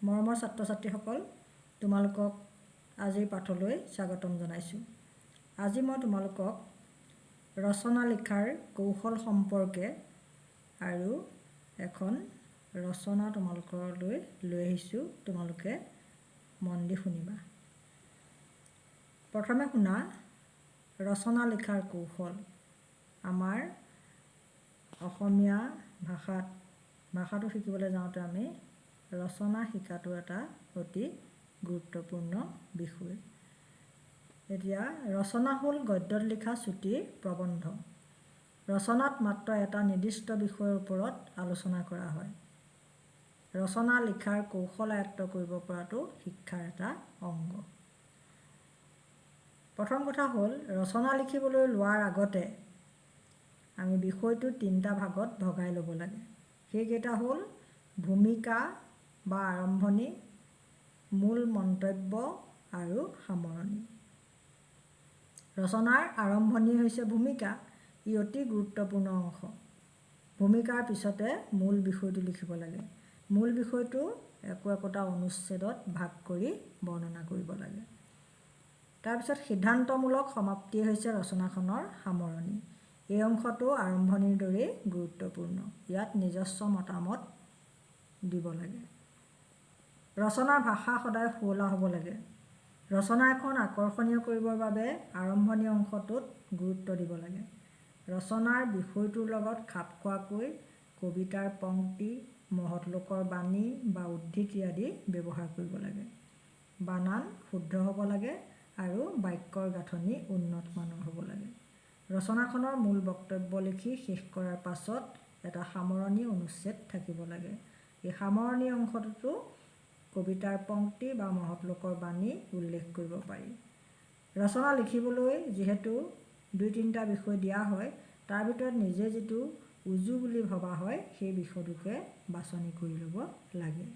মৰমৰ ছাত্ৰ ছাত্ৰীসকল, তোমালোকক আজিৰ পাঠলৈ স্বাগতম জনাইছোঁ। আজি মই তোমালোকক ৰচনা লিখাৰ কৌশল সম্পৰ্কে আৰু এখন ৰচনা তোমালোকলৈ লৈ আহিছোঁ। তোমালোকে মন দি শুনিবা। প্ৰথমে শুনা, ৰচনা লিখাৰ কৌশল। আমাৰ অসমীয়া ভাষাত ভাষাটো শিকিবলৈ যাওঁতে আমি ৰচনা শিকাটো এটা অতি গুৰুত্বপূৰ্ণ বিষয়। এতিয়া ৰচনা হ'ল গদ্যত লিখা চুটি প্ৰবন্ধ। ৰচনাত মাত্ৰ এটা নিৰ্দিষ্ট বিষয়ৰ ওপৰত আলোচনা কৰা হয়। ৰচনা লিখাৰ কৌশল আয়ত্ব কৰিব পৰাটো শিক্ষাৰ এটা অংগ। প্ৰথম কথা হ'ল, ৰচনা লিখিবলৈ লোৱাৰ আগতে আমি বিষয়টো তিনিটা ভাগত ভগাই ল'ব লাগে। সেইকেইটা হ'ল ভূমিকা বা আৰম্ভণি, মূল মন্তব্য আৰু সামৰণি। ৰচনাৰ আৰম্ভণি হৈছে ভূমিকা। ই অতি গুৰুত্বপূৰ্ণ অংশ। ভূমিকাৰ পিছতে মূল বিষয়টো লিখিব লাগে। মূল বিষয়টো একো একোটা অনুচ্ছেদত ভাগ কৰি বৰ্ণনা কৰিব লাগে। তাৰপিছত সিদ্ধান্তমূলক সমাপ্তি হৈছে ৰচনাখনৰ সামৰণি। এই অংশটো আৰম্ভণিৰ দৰেই গুৰুত্বপূৰ্ণ। ইয়াত নিজস্ব মতামত দিব লাগে। ৰচনাৰ ভাষা সদায় শুৱলা হ'ব লাগে। ৰচনা এখন আকৰ্ষণীয় কৰিবৰ বাবে আৰম্ভণি অংশটোত গুৰুত্ব দিব লাগে। ৰচনাৰ বিষয়টোৰ লগত খাপ খোৱাকৈ কবিতাৰ পংক্তি, মহৎ লোকৰ বাণী বা উদ্ধৃতি আদি ব্যৱহাৰ কৰিব লাগে। বানান শুদ্ধ হ'ব লাগে আৰু বাক্যৰ গাঁথনি উন্নত মানৰ হ'ব লাগে। ৰচনাখনৰ মূল বক্তব্য লিখি শেষ কৰাৰ পাছত এটা সামৰণি অনুচ্ছেদ থাকিব লাগে। এই সামৰণি অংশটোতো কবিতাৰ পংক্তি বা মহৎ লোকৰ বাণী উল্লেখ কৰিব পাৰি। ৰচনা লিখিবলৈ যিহেতু দুই তিনিটা বিষয় দিয়া হয়, তাৰ ভিতৰত নিজে যিটো উজু বুলি ভবা হয়, সেই বিষয়টোকে বাছনি কৰি ল'ব লাগে।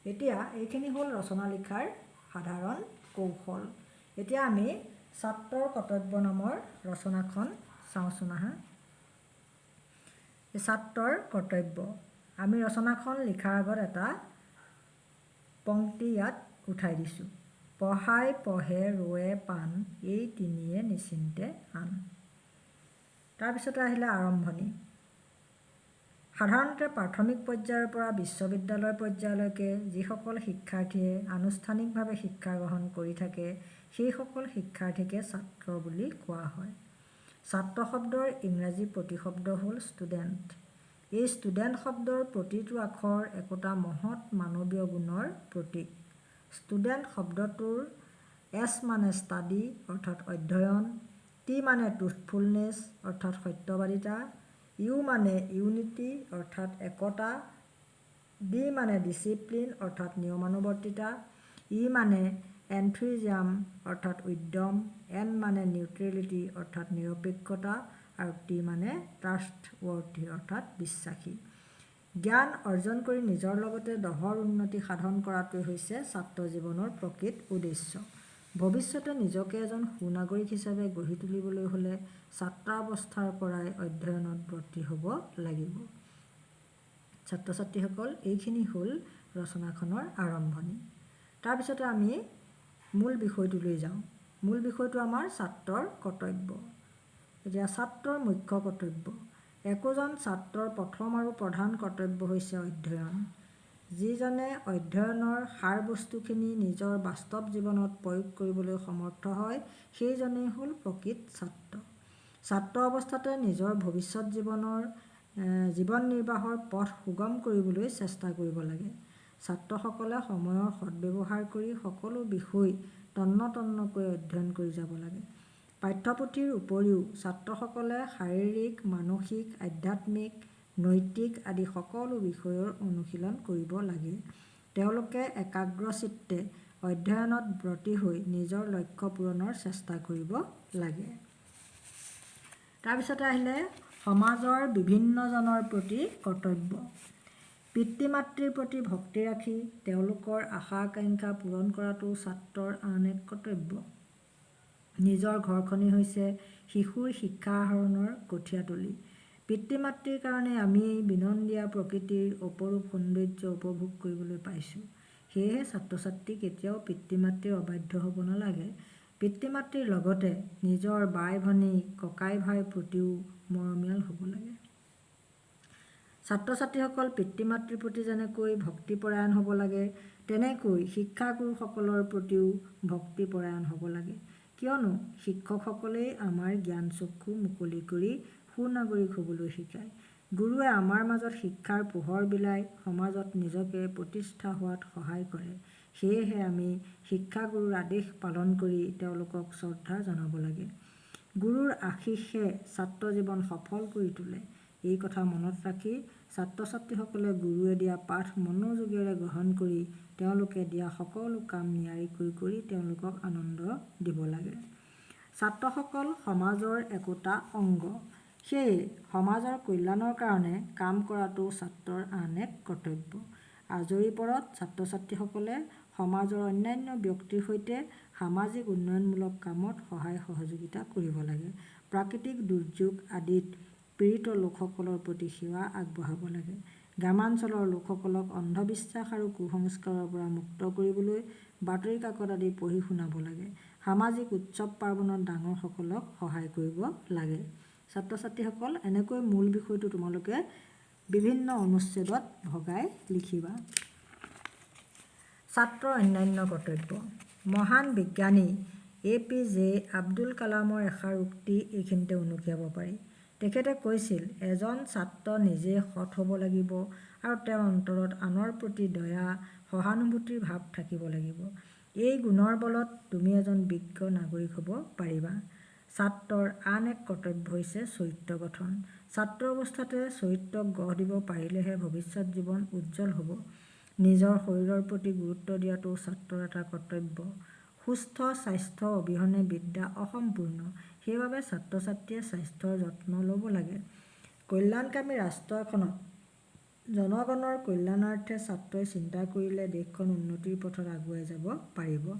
এতিয়া এইখিনি হ'ল ৰচনা লিখাৰ সাধাৰণ কৌশল। এতিয়া আমি ছাত্ৰৰ কৰ্তব্য নামৰ ৰচনাখন চাওঁচোন আহা। ছাত্ৰৰ কৰ্তব্য। আমি ৰচনাখন লিখাৰ আগত এটা পংক্তি ইয়াত উঠাই দিছোঁ: পঢ়াই পঢ়ে ৰোৱে পাণ, এই তিনিয়ে নিচিন্তে আন। তাৰপিছতে আহিলে আৰম্ভণি। সাধাৰণতে প্ৰাথমিক পৰ্যায়ৰ পৰা বিশ্ববিদ্যালয় পৰ্যায়লৈকে যিসকল শিক্ষাৰ্থীয়ে আনুষ্ঠানিকভাৱে শিক্ষা গ্ৰহণ কৰি থাকে, সেইসকল শিক্ষাৰ্থীকে ছাত্ৰ বুলি কোৱা হয়। ছাত্ৰ শব্দৰ ইংৰাজী প্ৰতিশব্দ হ'ল ষ্টুডেণ্ট। এই ষ্টুডেণ্ট শব্দৰ প্ৰতিটো আখৰ একোটা মহৎ মানৱীয় গুণৰ প্ৰতীক। ষ্টুডেণ্ট শব্দটোৰ এছ মানে ষ্টাডি, অৰ্থাৎ অধ্যয়ন, টি মানে ট্ৰুথফুলনেছ, অৰ্থাৎ সত্যবাদিতা, ইউ মানে ইউনিটি, অৰ্থাৎ একতা, ডি মানে ডিচিপ্লিন, অৰ্থাৎ নিয়মানুৱৰ্তিতা, ই মানে এনথুজিয়াজম, অৰ্থাৎ উদ্যম, এন মানে নিউট্ৰেলিটি, অৰ্থাৎ নিৰপেক্ষতা আৰু টি মানে ট্ৰাষ্টৱৰ্থি, অৰ্থাৎ বিশ্বাসী। জ্ঞান অৰ্জন কৰি নিজৰ লগতে দহৰ উন্নতি সাধন কৰাটোৱে হৈছে ছাত্ৰ জীৱনৰ প্ৰকৃত উদ্দেশ্য। ভৱিষ্যতে নিজকে এজন সুনাগৰিক হিচাপে গঢ়ি তুলিবলৈ হ'লে ছাত্ৰাৱস্থাৰ পৰাই অধ্যয়নত ব্ৰতী হ'ব লাগিব। ছাত্ৰ ছাত্ৰীসকল, এইখিনি হ'ল ৰচনাখনৰ আৰম্ভণি। তাৰপিছতে আমি মূল বিষয়টোলৈ যাওঁ। মূল বিষয়টো আমাৰ ছাত্ৰৰ কৰ্তব্য। এতিয়া ছাত্ৰৰ মুখ্য কৰ্তব্য। একোজন ছাত্ৰৰ প্ৰথম আৰু প্ৰধান কৰ্তব্য হৈছে অধ্যয়ন। যিজনে অধ্যয়নৰ সাৰ বস্তুখিনি নিজৰ বাস্তৱ জীৱনত প্ৰয়োগ কৰিবলৈ সমৰ্থ হয়, সেইজনেই হ'ল প্ৰকৃত ছাত্ৰ। ছাত্ৰ অৱস্থাতে নিজৰ ভৱিষ্যত জীৱনৰ জীৱন নিৰ্বাহৰ পথ সুগম কৰিবলৈ চেষ্টা কৰিব লাগে। ছাত্ৰসকলে সময়ৰ সদব্যৱহাৰ কৰি সকলো বিষয় তন্ন তন্নকৈ অধ্যয়ন কৰি যাব লাগে। পাঠ্যপুথিৰ উপৰিও ছাত্ৰসকলে শাৰীৰিক, মানসিক, আধ্যাত্মিক, নৈতিক আদি সকলো বিষয়ৰ অনুশীলন কৰিব লাগে। তেওঁলোকে একাগ্ৰচিত্তে অধ্যয়নত ব্ৰতী হৈ নিজৰ লক্ষ্য পূৰণৰ চেষ্টা কৰিব লাগে। তাৰপিছতে আহিলে সমাজৰ বিভিন্নজনৰ প্ৰতি কৰ্তব্য। পিতৃ মাতৃৰ প্ৰতি ভক্তি ৰাখি তেওঁলোকৰ আশা আকাংক্ষা পূৰণ কৰাটো ছাত্ৰৰ আন এক কৰ্তব্য। নিজৰ ঘৰখনেই হৈছে শিশুৰ শিক্ষা আহৰণৰ কঠীয়াতলী। পিতৃ মাতৃৰ কাৰণে আমি এই বিনন্দীয়া প্ৰকৃতিৰ অপৰূপ সৌন্দৰ্য উপভোগ কৰিবলৈ পাইছোঁ। সেয়েহে ছাত্ৰ ছাত্ৰী কেতিয়াও পিতৃ মাতৃৰ অবাধ্য হ'ব নালাগে। পিতৃ মাতৃৰ লগতে নিজৰ বাই ভনী, ককাই ভাইৰ প্ৰতিও মৰমীয়াল হ'ব লাগে। ছাত্ৰ ছাত্ৰীসকল পিতৃ মাতৃৰ প্ৰতি যেনেকৈ ভক্তিপৰায়ণ হ'ব লাগে, তেনেকৈ শিক্ষাগুৰুসকলৰ প্ৰতিও ভক্তিপৰায়ণ হ'ব লাগে। কিয়নো শিক্ষকসকলেই আমাৰ জ্ঞান চক্ষু মুকলি কৰি সুনাগৰিক হ'বলৈ শিকায়। গুৰুৱে আমাৰ মাজত শিক্ষাৰ পোহৰ বিলাই সমাজত নিজকে প্ৰতিষ্ঠা হোৱাত সহায় কৰে। সেয়েহে আমি শিক্ষাগুৰুৰ আদেশ পালন কৰি তেওঁলোকক শ্ৰদ্ধা জনাব লাগে। গুৰুৰ আশীষে ছাত্ৰ জীৱন সফল কৰি তোলে। এই কথা মনত ৰাখি ছাত্ৰ ছাত্ৰীসকলে গুৰুৱে দিয়া পাঠ মনোযোগেৰে গ্ৰহণ কৰি তেওঁলোকে দিয়া সকলো কাম নিয়াৰিকৈ কৰি তেওঁলোকক আনন্দ দিব লাগে। ছাত্ৰসকল সমাজৰ একোটা অংগ। সেয়ে সমাজৰ কল্যাণৰ কাৰণে কাম কৰাটো ছাত্ৰৰ আন এক কৰ্তব্য। আজৰি পৰত ছাত্ৰ ছাত্ৰীসকলে সমাজৰ অন্যান্য ব্যক্তিৰ সৈতে সামাজিক উন্নয়নমূলক কামত সহায় সহযোগিতা কৰিব লাগে। প্ৰাকৃতিক দুৰ্যোগ আদিত পীড়িত লোকসকলৰ প্ৰতি সেৱা আগবঢ়াব লাগে। গ্ৰামাঞ্চলৰ লোকসকলক অন্ধবিশ্বাস আৰু কুসংস্কাৰৰ পৰা মুক্ত কৰিবলৈ বাতৰি কাকত আদি পঢ়ি শুনাব লাগে। সামাজিক উৎসৱ পাৰ্বণত ডাঙৰসকলক সহায় কৰিব লাগে। ছাত্ৰ ছাত্ৰীসকল, এনেকৈ মূল বিষয়টো তোমালোকে বিভিন্ন অনুচ্ছেদত ভগাই লিখিবা। ছাত্ৰৰ অন্যান্য কৰ্তব্য। মহান বিজ্ঞানী এ.পি.জে. আব্দুল কালামৰ এষাৰ উক্তি এইখিনিতে উনুকিয়াব পাৰি। তেখেতে কৈছিল, "এজন ছাত্ৰ নিজে সৎ হ'ব লাগিব আৰু তেওঁৰ অন্তৰত আনৰ প্ৰতি দয়া, সহানুভূতিৰ ভাৱ থাকিব লাগিব। এই গুণৰ বলত তুমি এজন বিজ্ঞ নাগৰিক হ'ব পাৰিবা।" ছাত্ৰৰ আন এক কৰ্তব্য হৈছে চৰিত্ৰ গঠন। ছাত্ৰ অৱস্থাতে চৰিত্ৰক গঢ় দিব পাৰিলেহে ভৱিষ্যত জীৱন উজ্জ্বল হ'ব। নিজৰ শৰীৰৰ প্ৰতি গুৰুত্ব দিয়াটো ছাত্ৰৰ এটা কৰ্তব্য। সুস্থ স্বাস্থ্য অবিহনে বিদ্যা অসম্পূৰ্ণ। সেইবাবে ছাত্ৰ ছাত্ৰীয়ে স্বাস্থ্যৰ যত্ন ল'ব লাগে। কল্যাণকামী ৰাষ্ট্ৰ এখনত জনগণৰ কল্যাণাৰ্থে ছাত্ৰই চিন্তা কৰিলে দেশখন উন্নতিৰ পথত আগুৱাই যাব পাৰিব।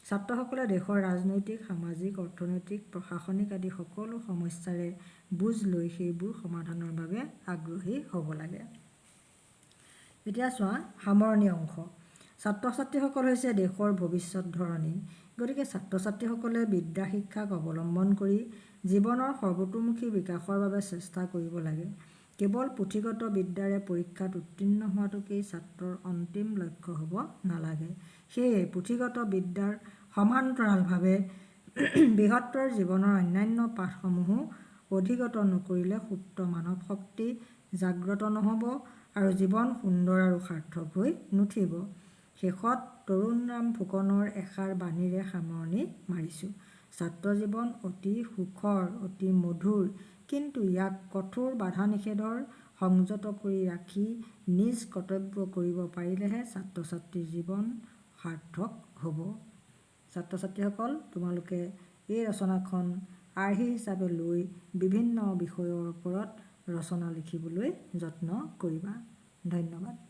ছাত্ৰসকলে দেশৰ ৰাজনৈতিক, সামাজিক, অৰ্থনৈতিক, প্ৰশাসনিক আদি সকলো সমস্যাৰে বুজ লৈ সেইবোৰ সমাধানৰ বাবে আগ্ৰহী হ'ব লাগে। এতিয়া চোৱা, সামৰণি অংশ। ছাত্ৰ ছাত্ৰীসকল হৈছে দেশৰ ভৱিষ্যত ধৰণী। গতিকে ছাত্ৰ ছাত্ৰীসকলে বিদ্যা শিক্ষাক অৱলম্বন কৰি জীৱনৰ সৰ্বতোমুখী বিকাশৰ বাবে চেষ্টা কৰিব লাগে। কেৱল পুথিগত বিদ্যাৰে পৰীক্ষাত উত্তীৰ্ণ হোৱাটোকেই ছাত্ৰৰ অন্তিম লক্ষ্য হ'ব নালাগে। সেয়ে পুথিগত বিদ্যাৰ সমান্তৰালভাৱে বৃহত্তৰ জীৱনৰ অন্যান্য পাঠসমূহো অধিগত নকৰিলে সুপ্ত মানৱ শক্তি জাগ্ৰত নহ'ব আৰু জীৱন সুন্দৰ আৰু সাৰ্থক হৈ নুঠিব। শেষত তৰুণৰাম ফুকনৰ এষাৰ বাণীৰে সামৰণি মাৰিছোঁ, "ছাত্ৰ জীৱন অতি সুখৰ, অতি মধুৰ, কিন্তু ইয়াক কঠোৰ বাধা নিষেধৰ সংযত কৰি ৰাখি নিজ কৰ্তব্য কৰিব পাৰিলেহে ছাত্ৰ ছাত্ৰীৰ জীৱন সাৰ্থক হ'ব।" ছাত্ৰ ছাত্ৰীসকল, তোমালোকে এই ৰচনাখন আৰ্হি হিচাপে লৈ বিভিন্ন বিষয়ৰ ওপৰত ৰচনা লিখিবলৈ যত্ন কৰিবা। ধন্যবাদ।